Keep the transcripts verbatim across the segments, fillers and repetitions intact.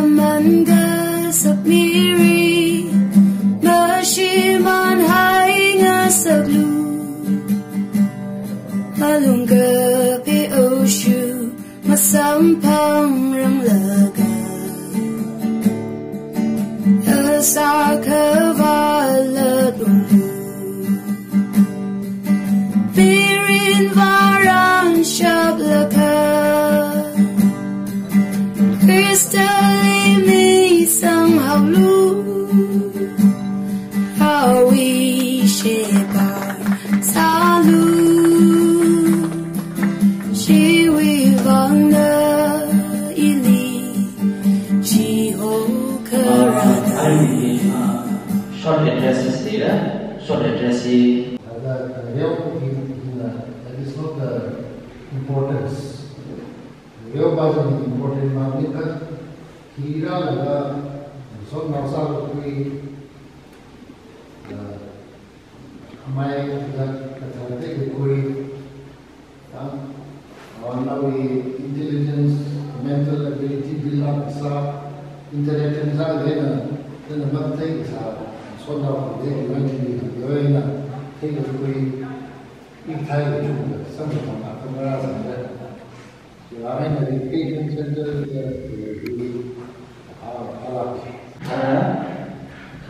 Mangasak miri, mashimānhai ngasaklu, malung kape oshu, masamphang ranglaga, asa kavalat unglu. Mirin varan shaplakha, Khristali misanghaolu, awui sheba sālu. Chiwui vangna ili chihokharāna. Short address sila, short address hi. Thāda, real, hi, hi, uh, that is not the importance. Real version important mangnika, hi rālaga, sotnao sālakhui, uh, amai la kathar theikakhui, ya, uh, nawui intelligence, mental ability build up sā, interaction sā lena, lena mathei sā, sotnao khuidei evangelism yoina, theikakhui, ikthai kachungkha, samkaphang akhama rāsangda. Chiwui eina education center, uh, uh, uh, Thāda,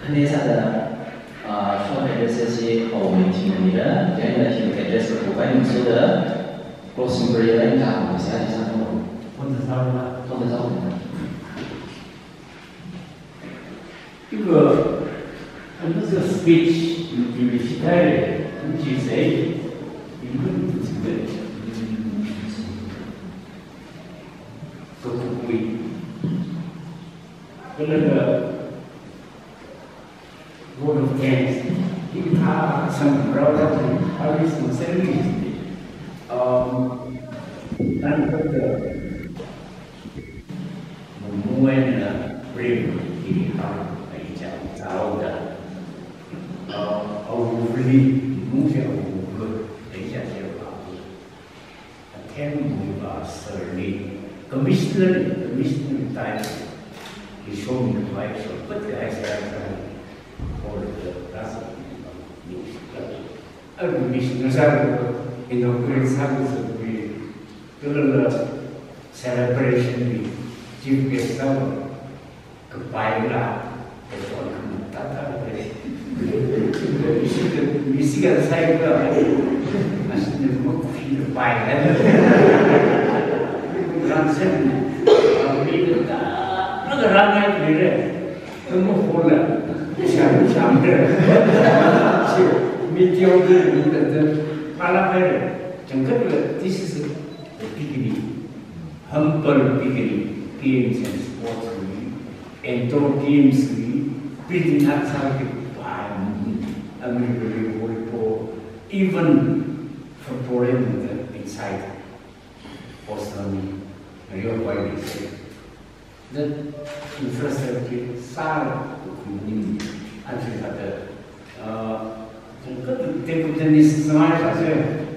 khane sāda, ah, short address hi awui thingmira, chieina hi address kapo kai masoda, closing prayer eina tākhuisa, hi sāda. Phone sāda. Phone sāda. Iva, another speech, you will see there, which is a, you will see that. Kakupui. Kala vote of thanks. Hithā samphang rāra, how is the service? Um, and the Mumui na bring ki ha ai chang tau da. Uh, awui mu ja awui ai chang ja ba. Athem mu ba sir ni commissioner, commissioner type. He showed me the vibe, so put the eyes around me. All the that's a new. Awui commissioner sir, inaugurate sir, so we Kala celebration li chief guest sāva, kapai la, katon khamatata le. Misi ka, misi ka sai ka, asina makhui kapai la. Rānsen, mi ka ta, na ka rāngai le. Kama hola, sham, sham le. Shi, mi teo le, mi ta ta, pala le. Changkat le, this is a beginning, humble beginning, games and sports wui, indoor games wui, building up sāki pai, America wui volleyball, even football and the inside, Boston, Rio Grande. The infrastructure sāra khuining aja sāda, uh, kha table tennis sāngai sāse,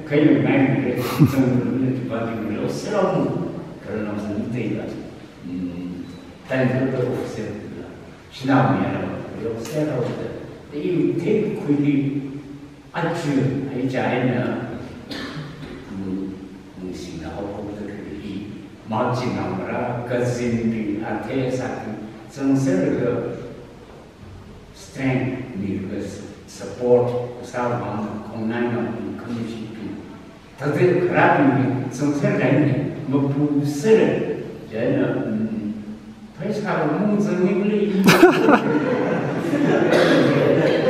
khayu ngai ngai, sāngai ngai, tiba tiba lo sāra mu, kala nang sāngai tei la, mm, time kha officer la, shinao mi la, lo sāra da, iwui theikakhuili, Aja, ai chieina, mm, ningshina haophokta khalei hi, machinao mara, cousin bing, athe sāki, zangserlaga strength milaga support, sāvang, khongnaina, community bing. Thāda kharābing, zangserlaga ni, mapuser, chieina, mm, Pheisā mung zangli.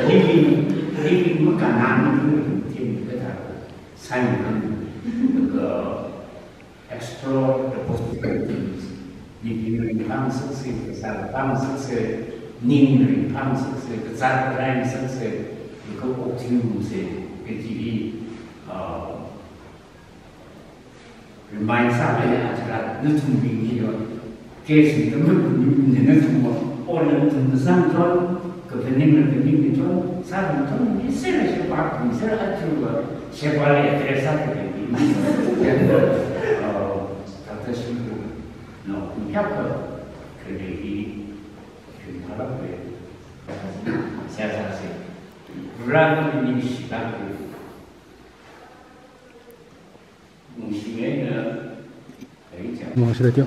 Hivi, hivi makanan ni tim kata. Sāngai, explore the possibilities. Hivi ringphang sāse, kasā phang sāse, ning ringphang sāse, kazāt rai sāse, ka optimism se, kaji hi, uh, Remind sāhaina aja nathum bing hi lo. Case ni tamut ni nathum mo. Or nathum na sāthon, kaphaning na phaning ni thon, sāthon ni sera shepa, ni sera aja ba, shepa le address sāki ni. Oh, Doctor Shimbu. No, kya ka. Rei hi, shim thalak rei. Siyasa se. Rang ningshilak rei. Ningshilak rei. Ningshilak rei.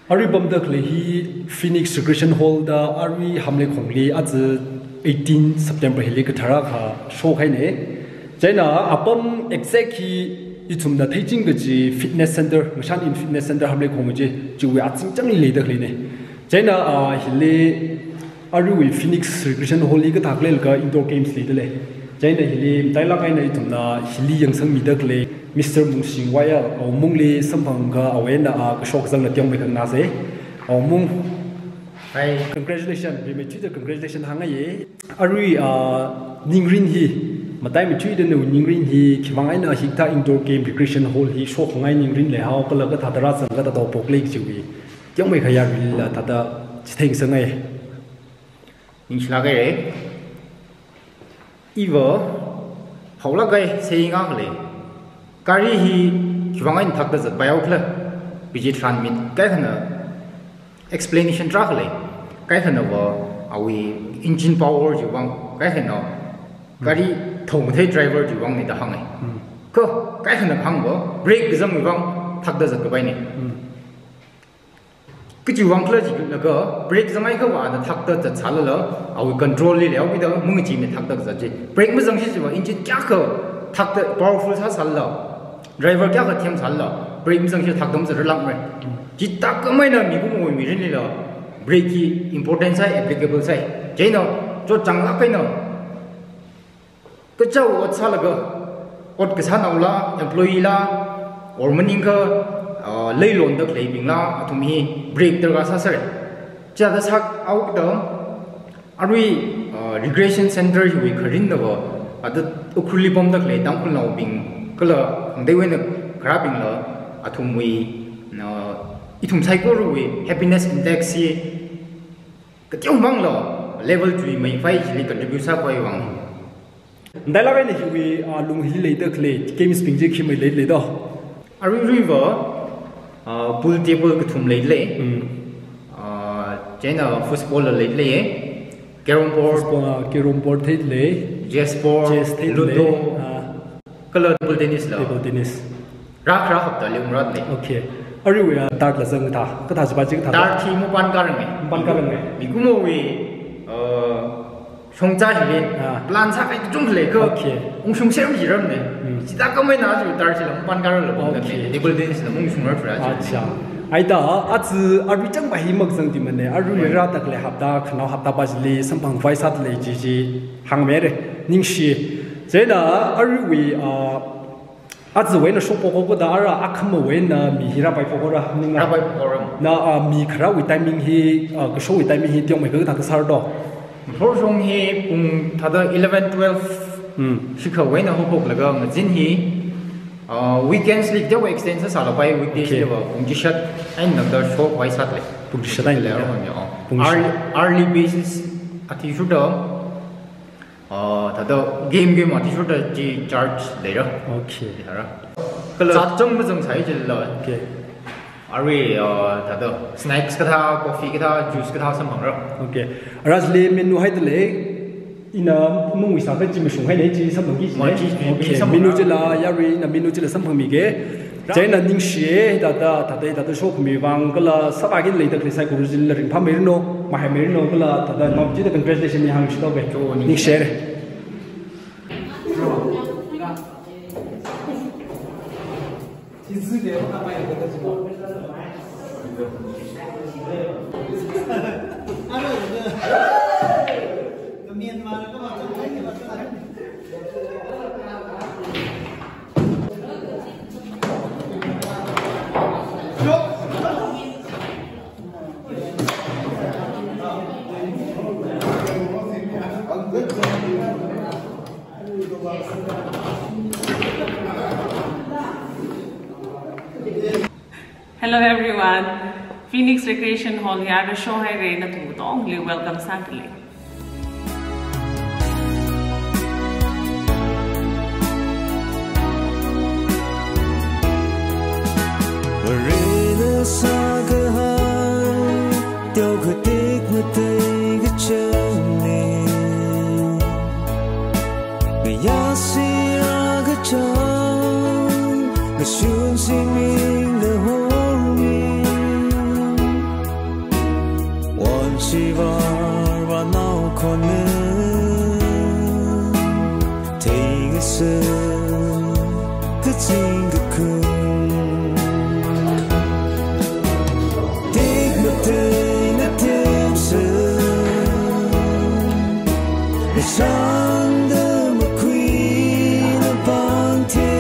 Arui pamda khalei hi Phoenix Recreation Hall da arui Hamleikhongli aja eighteen September hili kathara kha shokhaina. Chieina apam exact hi ithumna theiching kaji fitness center, Ngashan Inn Fitness Center Hamleikhong kaji, chiwui azingchangli leida khaleina. Chieina, ah, hili aruiwui Phoenix Recreation Hall hi kathā khalei kha indoor games leida lei. Chieina hili matailak eina ithumna hili yangsangmida khalei Mister Mungsing Y L, Awungmungli samphang kha awui eina, ah, kashok kazangna teomeikha nganāsa. Awungmung. Hi. Congratulations, rimeithuida congratulations hāngngaiya. Arui, ah, ningrin hi, mataimeithuida nawui ningrin hi, khiwuivang eina hikathā indoor game recreation hall hi shokngai ningrin leihao, kala kathāda rāzang kathāda haophok lei kajiwui teomeikha yaruilila thāda chitheingasakngai. Ningshilak haira. Iva, haolak kahai saying akha lei. Gari hi khiwuivang eina thakda zatpaihao khala, B J Tran mit kaikhana explanation tarākha lei. Kaikhanava awui engine power chiwuivang, kaikhana gari thoumathei driver chiwuivangna da hānga. Hmm. Kha, kaikhana hāngva brake kazangwuivang thakda zatkapaina. Hmm. Kachiwuivang khala jilaga, brake zanghaiakhava ana thakda zatsālala, awui control li leihaokida, mungachimei thakda kazat chi. Brake mazangshi chiva engine kayākha thakda powerful sāsālala, driver kayākha themsālala, brake mazangshi thakda mazatrarlākmara. Chithākhamei eina mikumowui mirinlila, brake hi important sai, applicable sai. Chieina, chotchānglāk eina, kachao ot sālaga, ot kasānaola, employee la, or maningakha, ah, leilonda khaleibingla, athum hi brake darkar sāsāra. Chithāda sāhaokida, arui, ah, recreation center hiwui kharinava, ada Ukhrulli pamda khalei Tangkhulnaobing, kala hāngdaiwui eina kharābingla, athumwui, ah, ithum saikorawui happiness index hi, kateomangla, level three mai fai chili contribute sākhavai vang. Matailak eina hiwui, ah, lung hili leida khalei, games bing chi khi mai leilei da? Aruiruiva, ah, pool table kathum leilei. Hmm. Ah, chieina football la leilei. Carrom board. Football, ah, carrom board theilei. Chess board, chess theilei. Ludo. Ah. Kala table tennis la. Table tennis. Rākhara hapta leungra lei. Okay. Aruiva, ah, dart la zang kathā. Kathā chiva chi kathā. Dart hi mapānkāranga. Mapānkāranga. Mikumowui, uh, Shongza hili, ah, plan sākahai kachungkha lei kha. Okay. Ungshung sermi jiramne. Hmm. Chithākhameina aja tar chila mapankhara la bang. Okay. Table tennis la ungshungra thura. Acha. Aida, aja arui chang ba hi makzang di mane. Arui, right, rāda khalei hapta, khanao hapta ba chili samphang vai sāda lei chi chi hāngmire. Ningshi. Chieina aruiwui, ah, aja eina shok phokhokada ara akhamawui eina mi hi rāpai phokhora, ning a? Rāpai phokhora. Na, ah, mi kharāwui timing hi, ah, kashowui timing hi teomeikha kathāda sāra do? Kashowui shong hi pung thāda eleven, twelve, hmm, shikhawui eina hophoklaga ngazin hi, ah, weekends li teowui extend sāsālapai, weekdays, okay, li va pung chishat eina nangda shok vai sāda lei. Pung chishat eina lei. Lei, oh. Pung chishat. Hourly, hourly basis athishurda, ah, thāda game game athishurda chi charge leira. Okay. Leira. Kala zat chang mazang sai chila. Okay. Arui, ah, thāda snacks kathā, coffee kathā, juice kathā samphangra. Okay. Ara chili menu haida lei. Ina mungwui sākha chi mashunghaine chi samphangki jine. Ma chi, chi, okay, chi samphang. Menu chila yarui ina menu chila samphangmige. Chieina ningshiye, thāda, thāda, thāda shokhami vang kala sāvāki leida khalei saikora chila ringphāmeiranu, mahaimeiranu kala thāda machida congratulation ni hāngshi tobe. Cho, ningshi. Ningshi. Hello everyone. Phoenix Recreation Hall hi ara shokhaire, nathum katongli welcome sāda lei. Varena sākahai teokha tekmatei kachangna. Ngayā sira kachang, ngashun singming da hormi. Won shivar vanao khona, theingasā kazing kakhun. Tekmatei na themsa, nashangda makhuina pangthe.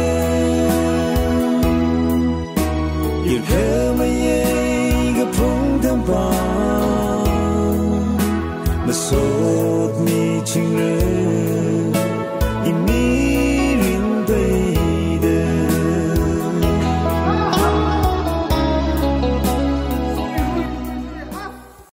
Yurkhamayei kaphung tampang, masotmi chingra.